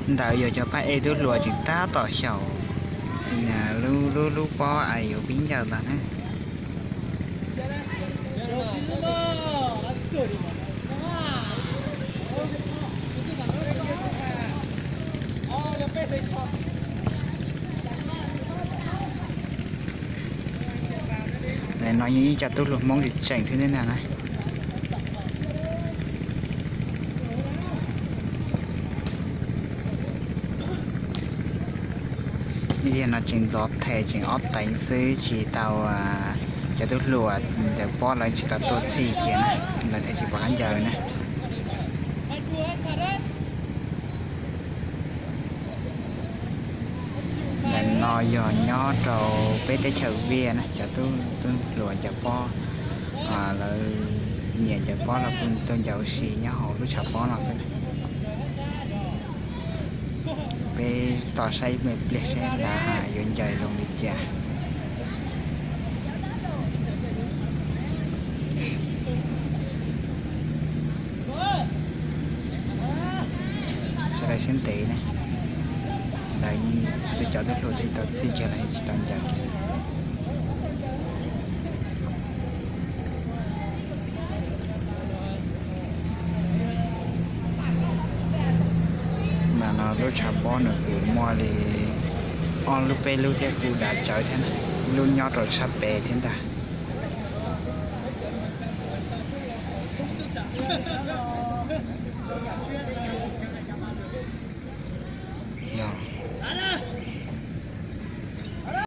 Ntawd yog cov pab ej tub hluas tseem tab tom xyaum lub lub lub pob es yuav pib ncaws ntag na. Ntawm no yog ib co tub hluas Hmoob tseem tseem thiab na. Ib yam no tseem ntxov them tseem ob teev xwb tsis tau, cov tub hluas ncaws pob lawv tsis tau tuaj txhij kiag na, lawv thiaj tsis pom qab ncaws na. Ntawm no yog nyob rau peb teb chaws Viaj na, cov tub hluas ncaws pob, lawv nyiam ncaws pob los kuj tuaj ncaws ua si nyob hauv lub tshav pob no xwb. Peb tos saib me pliag seb lawv yuav ncaws zoo li cas. Sawv daws siab ntev ne, lawv tus cov tub hluas tsis tau txhij kiag los tsis tau ncaws kiag. Mas no lub tshav pob nws kuj muaj li ob lub peb lub thiab kuj dav tsawv thiab na, lub nyob rau sab pem thiab ntag. Yog